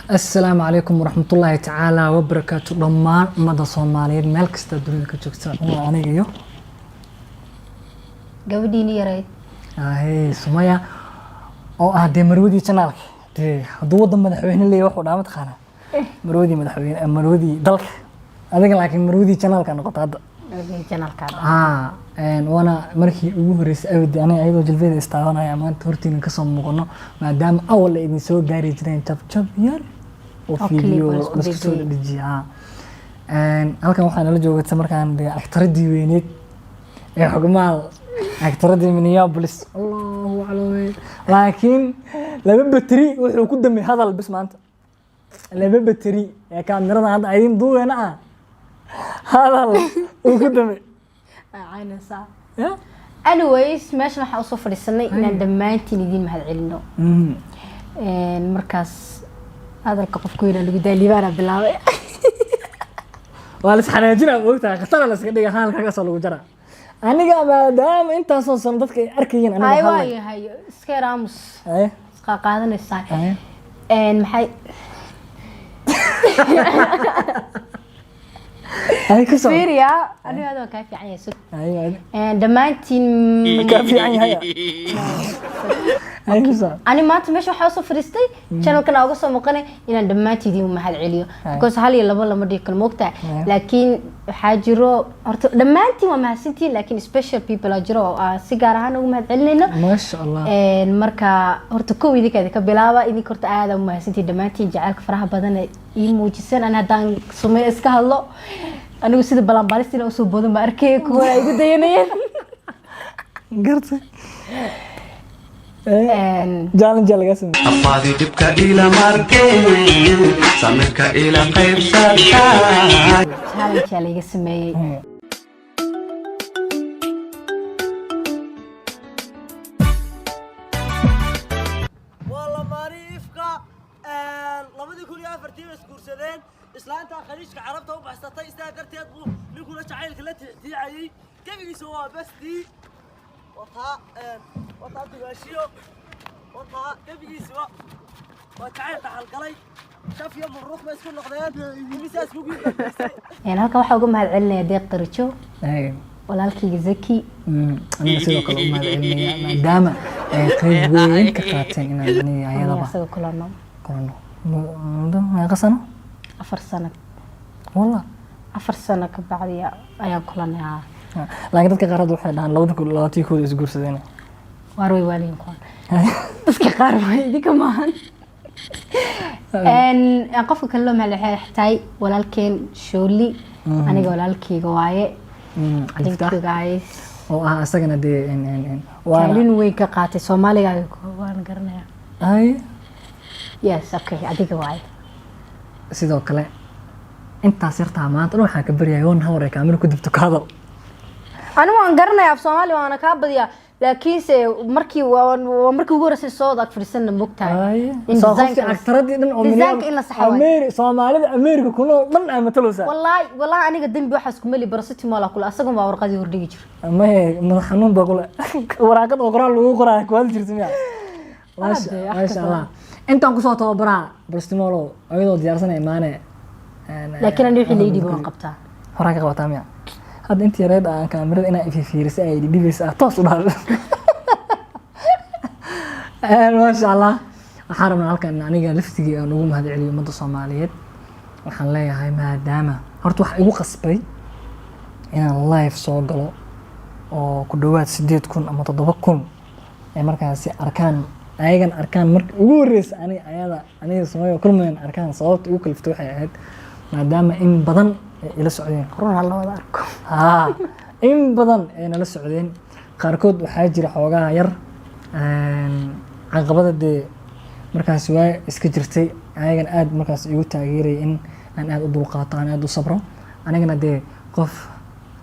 Asalaamu calaykum waraxmatullaahi tacaala wabarakaatu. Dhammaan ummadda Soomaaliyeed meel kasta dunida ka joogta, waa aniga iyo gabadhiini yarayd. Ahey, Sumaya oo ah dee marwadii channelka. Dee hadduu waddan madaxweyne leeyahay, wuxuu dhaha mataqaanaa marwadii madaxweyne, marwadii dalka adiga, laakiin marwadii channelka noqota hadda. Channelkaada. Haa, waana markii ugu horeysay abadi aniga ayadoo jilbada istaabanaya maanta hortiina kasoo muuqano, maadaama awal ay idin soo gaari jireen jab jab yar oo oo clip video oo la isku laisku soo dhejiyey. dhejiyey. Haa, halkan waxaa nala joogata markaan dee aktaradii weyneed ee Xogmaal, aktaradii Minneapolis, Allahu aclam. Laakiin laba bateri wuxuu ku damay hadal bis maanta, laba bateri ee kaamirada hadda aydin duubeena ah hadal uu ku damay. Caynaysaa. Ya? Anyways, meeshan waxaa usoo fadhiisanay inaan dhammaantiin idiin mahad celino. Markaas hadalka qofku weynaa lagu daalibaana bilaabay. Waa la isxanaajinaa, moogtahay, khatara la iska dhiga, hadalka kasoo lagu jaraa. Aniga maadaama intaasoo sano dadka ay arkayeen aniga hay hadlay. Waayahay, iska yar aamus. Haye. Isqaa qaadanaysaa. Haye. Maxay? Haye, ku soco. Fiiriya, aniga aad waan kaa fiican yahay, sug. Haye, haye. Dhammaantiin. Kaa fiican yahay. Haye, ku soco. Ani maanta meesha waxaa usoo fadhiistay, channelkan aa uga soo muuqanay, inaan dhammaantiin idin mahad celiyo, because hal iyo labo lama dhihi karo, moogtahay. Laakiin waxaa jiro, horta dhammaantiin waa mahadsantihiin, laakiin special people aa jiro oo aan si gaar ahaan ugu mahad celinayno. Maasha Allah. Marka horta kow idinka idinka bilaaba. Idinka horta aad u mahadsantihiin dhammaantiin, jacaylka faraha badan ee ii muujisan. Ani haddaan sumeyo iska hadlo, anigu sida balanbaalistina usoo boodan ma arkay kuwa ay igu dayanayeen. Gartay. Challenge lagaa sameeyey. Afaadi dhibka ila markeen, samirka ila qaybsatay. Challenge aa laiga sameeyey. Waa lamaani ifka 2004-tii bay isguursadeen. Islaanta Khaliijka Carabta u baxsatay, sidaa darteed buu ninkuna jacaylka la tiictiicayey. Gebigiisa waa bestii, wataa wataa dugaashiyo, wataa gebigiisuba waa jacayl dhaxalgalay. Shaf iyo muruq bay isku noqdeen, imisaas kugu dambaysay. Halkan waxaa uga mahad celinaya Deeq Darajo, Haye. walaalkayga Zaki. Aniga sidoo kale u mahad celinaya, maadaama ay qayb weyn ka qaateen inaan aniga aniga ayadaba asaga kulano. Kulano muddo meeqa sano? 4 sano. Wallah. 4 sano ka bacdi ayaan kulanay, haa. Laakiin dadka qaar hadda waxay dhahaan 2021-da isguursadeen. Waar way waaliyin kuwan, dadka qaar waa, idinka maahan. Qofka kale loo mahad waxay tahay walaalkeen Shooli, aniga walaalkayga waaye. Thank Cabdifataax you guys. oo ah isagana dee waana kaalin weyn ka qaatay Soomaaliga, waan garanaya. Ay. Yes, okay, adiga waaye. Sidoo kale intaas yartaa maanta dhan waxaan ka baryaya one hour ee kaamiro ku dibto ka hadal. Anigu waan garanaya af Soomaali, waana kaa badiyaa, laakiinse markii waa markii ugu horeysay soo wada ag fadhiisana, mogtahay. Ay, In soo design-ka qofkii aktaradii dhan oo design-ka in la saxo waay. Soomaalida America ku nool dhan aa matalowsaa. Wallaahi, wallaahi, aniga dembi waxaas kuma li paracetamol kula asagun baa warqadii hordhigi jira. Maye, madax xanuun baa kule, waraaqad oo qoraal lagu qoraayo ku hadli jirta miya? Maasha Dee, wax maasha ka Allah, intaan kusoo tababaraa paracetamol ayadoo diyaarsanay imaane. Laakiin ani wixii layidhi waan qabtaa. Horaa ka qabataa miya? Hadda inta yareed aan kaamirada inaa ififiirisay ay dhibaysa ah toos u dhaal. Maasha Allah, waxaan rabnaa halkan aniga laftigii aan ugu mahad celiyo ummadda Soomaaliyeed. Waxaan leeyahay, maadaama horta waxa igu qasbay inaan live soo galo oo ku dhawaad 8,000 ama 7,000 ay markaasi arkaan, ayagan arkaan marka ugu horeysa aniga ayada, aniga Soomaaliya kulmayan arkaan, sababta igu kaliftay waxay ahayd maadaama in badan ay ila socdeen. Run ha la wada arko. Haa, in badan ay nala socdeen. Qaarkood waxaa jira xoogaa yar caqabada dee markaas waa iska jirtay, ayagan aad markaas igu taageerayay in aan aad u dulqaato, aan aad u sabro. Anigana dee qof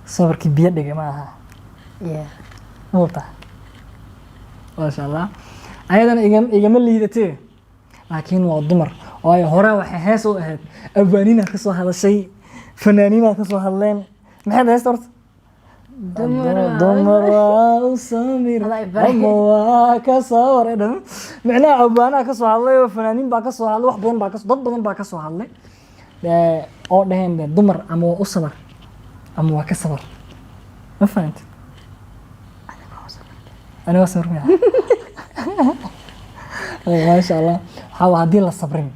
sabarkii biyo dhigay ma aha. Ma hubtaa? Maasha Allah, ayadana igama liidatee, laakiin waa dumar, waayo hore waxay hees u ahayd abwaaniinaa kasoo hadashay, fanaaniinaa kasoo hadleen. Maxay heesta horta? Dumar waa Dumar waa u samir Adaa i baray. ama waa ka sawir dhan. Micnaha abwaanaha ka soo hadlay oo fanaaniin baa ka soo hadlay, wax badan baa ka, dad badan baa ka soo hadlay oo dhaheen de dumar ama waa u sabar ama waa ka sabar. Ma fahantid? Aniga waa sabar miya? Maasha Allah. Waxaa waa haddii la sabrin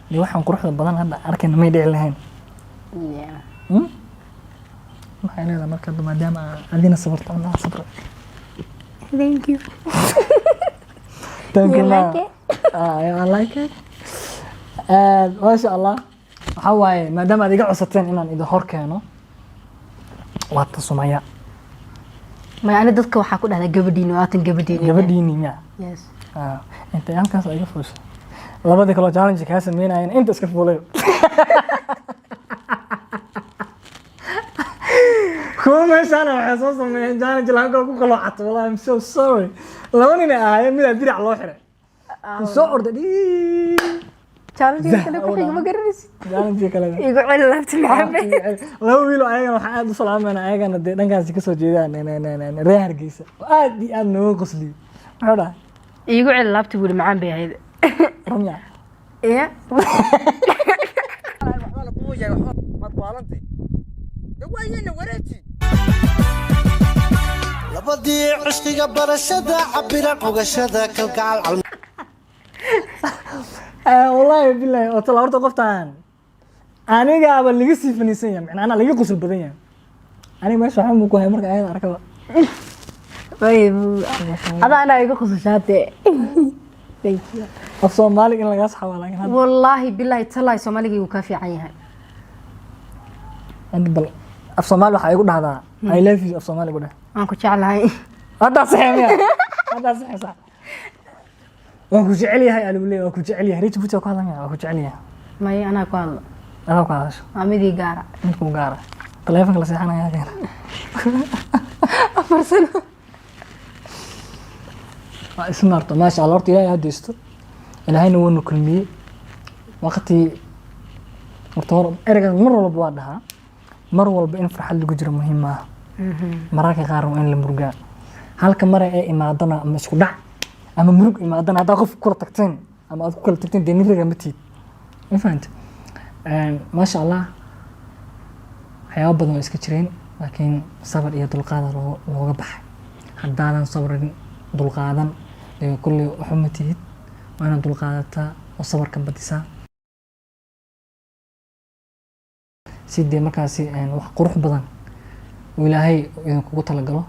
dee waxaan quruxda badan hadda arkayna may dhici lahayn. Yeah. Hmm? Maxay leedahay marka hadda maadaama adina sabarto, anaa sabra? Thank you. Thank You you. like it? Ah, yeah, I like it. Maasha Allah. Waxaa waaye maadaama aad iga codsateen inaan idin hor keeno, waa ta Sumaya. Maya, ani dadka waxaa ku dhahdaa gabadhiina, waatan gabadhiina. Gabadhiini miya? Yes. Ah, intay halkaas iga fuushay, labadii kaloo challenge kaa sameynayeen inta iska fuulay. Kuwa meeshaana waxay soo sameeyeen challenge laanka ku qaloocato. Wallahi, I'm so sorry. Laba nin ay ahaayeen, midaa dirac loo xiray, soo orday dhii. Challenge kale ku xiga ma garanaysid. Challenge kale. Igu celi laabta, Maxamed. Laba wiil oo ayagana waxaan aad u salaamayna, ayagana dee dhankaasi kasoo jeedaan, reer Hargeysa, oo aad iyo aad nooga qosliyey. Muxuu dhahay? Igu celi laabta buuri, macaan bay ahayd. Ramya. Iya. Waxba la kugu yahay, waxba maad waalantay de waayena wareeji. Labadii cishqiga barashada cabiran cugashada kalgacal. Wallahi billahi oo tala, horta qoftaan anigaaba laga sii faniisan yahay, macnaa anaa laga qosol badan yahay. Aniga meesha waxaan buu ku hay marka ayada arkaba. Adaa anaa iga qosashaate. Thank you. Af Soomaaliga in lagaa saxaa laakiin hadda. Wallaahi billahi tallahi, Soomaaliga wuu kaa fiican yahay. Hadda bal af Soomaali waxaa igu dhahdaa "I love you". Af Soomaali igu dheh. Waan ku jeclahay. Haddaa saxee miya? Haddaa saxee? Sax, waan ku jecel yahay aa lagu leeyahay. Waan ku jecel yahay. Reer Jabuuti waa ku hadlamaya "waan ku jecel yahay". Maya, anaa ku hadlo. Adaa ku hadasho. Waa midii gaara. Midkuu gaara, taleefonka la seexanaya keena. 4 sano. Waa ismaarto, maasha Allah. Horta Ilaahay hadaysto, Ilaahayna wuuna kulmiyey waqti. Horta hor ereygan mar walba waa dhahaa, mar walba in farxad lagu jiro muhiim maaha. Mararka qaar waa in la murugaa. Halka mare ee imaadana ama isku dhac ama murug imaadana, haddaa qof kula tagteen ama aad ku kala tagteen, dee nin raga ma tihid. Ma fahanta? Maasha Allah, waxyaaba badan oo iska jireen, laakiin sabar iyo dulqaada looga baxay. Haddaadan sabrin, dulqaadan, dee kulli waxba ma tihid. Waa inaad dulqaadataa oo sabarka badisaa, si dee markaasi wax qurux badan uu Ilaahay idinkugu talagalo.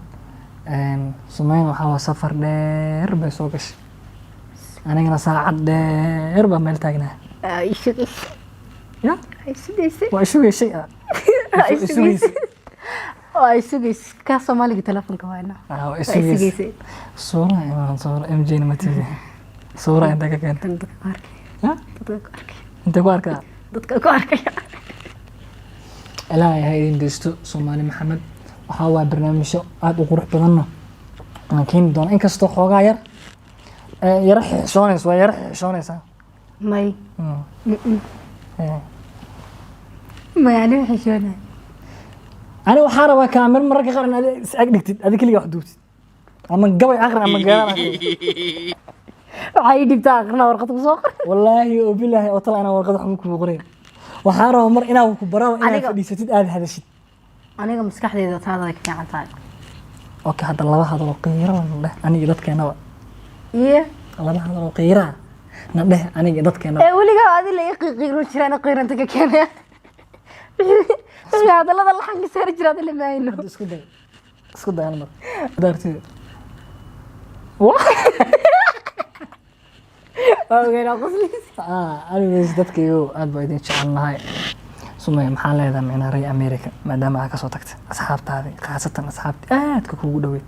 Sumeyn waxaa waa safar dheer bay soo gashay, anigana saacad dheer baa meel taagnaa. Ya, waa isugeysay ah. Isugeysay. Waa isugeysay ka Soomaaliga telefonka waana. Ah, waa waa isugeysay. Isugeysay. Suura imaan, suura MJ na ma tihi? Suura intee ka keentay? Dadka ku arkay. Ya? Dadka ku arkay. Intee ku arkaa? Dadka ku arkaya. Ilaahay ha idin deysto, Soomaali Maxamed. Waxaa waaya barnaamijyo aada u qurux badanna aan keeni doona, inkastoo xoogaa yar yara xishoonaysa, waa yara xishoonaysaa. May. May, ani xishoonay. Ani waxaa rabaa kaamiro mararka qaar in adi is ag dhigtid, adi keliga wax duubtid, ama gabay aqri ama geeraan aqri. Waxaa ii dhibtaa aqrina warqad ku soo qor. Wallaahi oo bilaahi oo tala, anaa warqad waxba kugu qorayn. Waxaa rabaa mar inaa ku baraba inaad fadhiisatid, aada hadashid. Aniga maskaxdeyda taada way ka fiican tahay. Okay, hadda laba hadal oo qiiro na dheh, aniga dadkeenaba. Iyo? Laba hadal oo qiiraa na dheh, aniga dadkeenaba. Ee weligaa adi la ii qiiqiiru jiraan, qiiranta ka keenaya wixii hadallada laxanka saari jira, adi lama hayno. Hadda isku day, isku day hal mar daartida. Waa ogeynaa qosliis. Anyways, dadkaygu aad baa idin jecel nahay. Sumaya, maxaa leedahay micnaa reer America, maadaama aad kasoo tagtay asxaabtaadii, khaasatan asxaabtii aadka kuugu dhaweyd?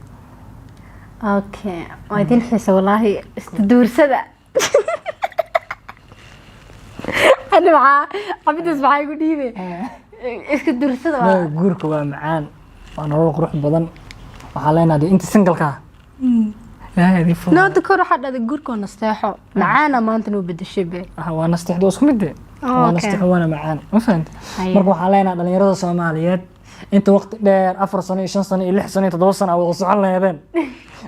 Okay, waa idin xiisa wallaahi istaduursada. Ani maxaa cabidaas maxaa igu dhiibe iska duursada waa. No, guurka waa macaan, waa nolol qurux badan. Waxaa leenahay dee inta single-ka ah, Ilaahay idin fududeeyo. Noota kor waxaa dhahday guurkoo nasteexo macaana, maanta noo bedeshay be. Ah, waa nasteexdo, isku mid de. Oh, waa okay. nasteexo waana macaan, ma fahanta? Haye. Marka waxaa leenahay dhalinyarada Soomaaliyeed Inta waqti dheer, 4 sano iyo 5 sano iyo 6 sano iyo 7 sano aa wada socon laheedeen,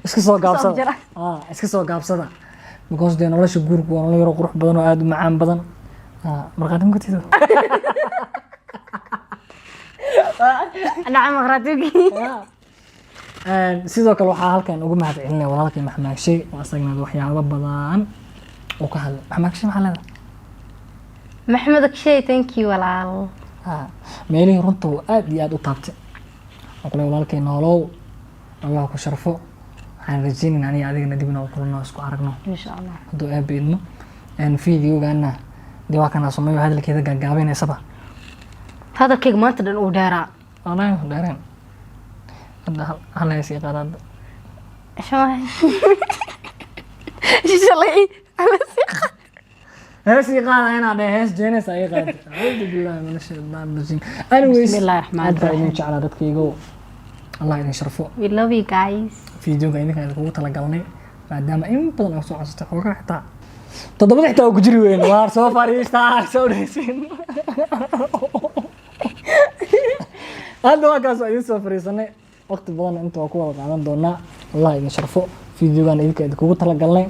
iska soo gaabsada. Jara. Ah, iska soo gaabsada, because dee nolosha guurku waa nolol yaro qurux badan oo aada u macaan badan. Ah, markhaati ma ka tido? Nacam, markhaatigii. Sidoo kale waxaa halkan ugu mahad celinaya walaalkay Maxmaagshay oo asagana waxyaabo badan uu ka hadlay. Maxmaagshay, maxaa leedahay? Maxamed Akshay, thank you, walaal. Ah, meelihii runta uu aad iyo aad u taabtay. Waxaan ku leeyahay, walaalkay, noolow, Allah ku sharfo. Waxaan rajeynaynaa aniga adigana dib inaan kulano, isku aragno. Insha Allah. Hadduu Aaba idmo. Videogana dee waa kana Sumayo hadalkeeda gaagaabenaysaba. Hadalkayga maanta dhan uu dheeraa. Wallaahi dheereen. Hadda hal hees ii qaad hadda. Shalay. Hees ii qaada inaa dheh, hees jeenaysa ii qaada. Acuudu billahi min ashaytaan rajiim. Anyways, Bismillahi raxmaani aad baa idin raxiim. jeclaa, dadkaygo. Allah idin sharfo. We love you guys. Videoga idinka idinkugu talagalnay, maadaama in badan oo soo codsatay, xoogaa xitaa toddobada xitaa waa ku jiri weyn, waar soo fariistaa soo dhaysin. Hadda waa kaas, waa idin soo fariisanay. Waqti badan inta waa ku wada qaadan doonaa. Allah idin sharfo. Videogan idinka idinkugu talagalnay.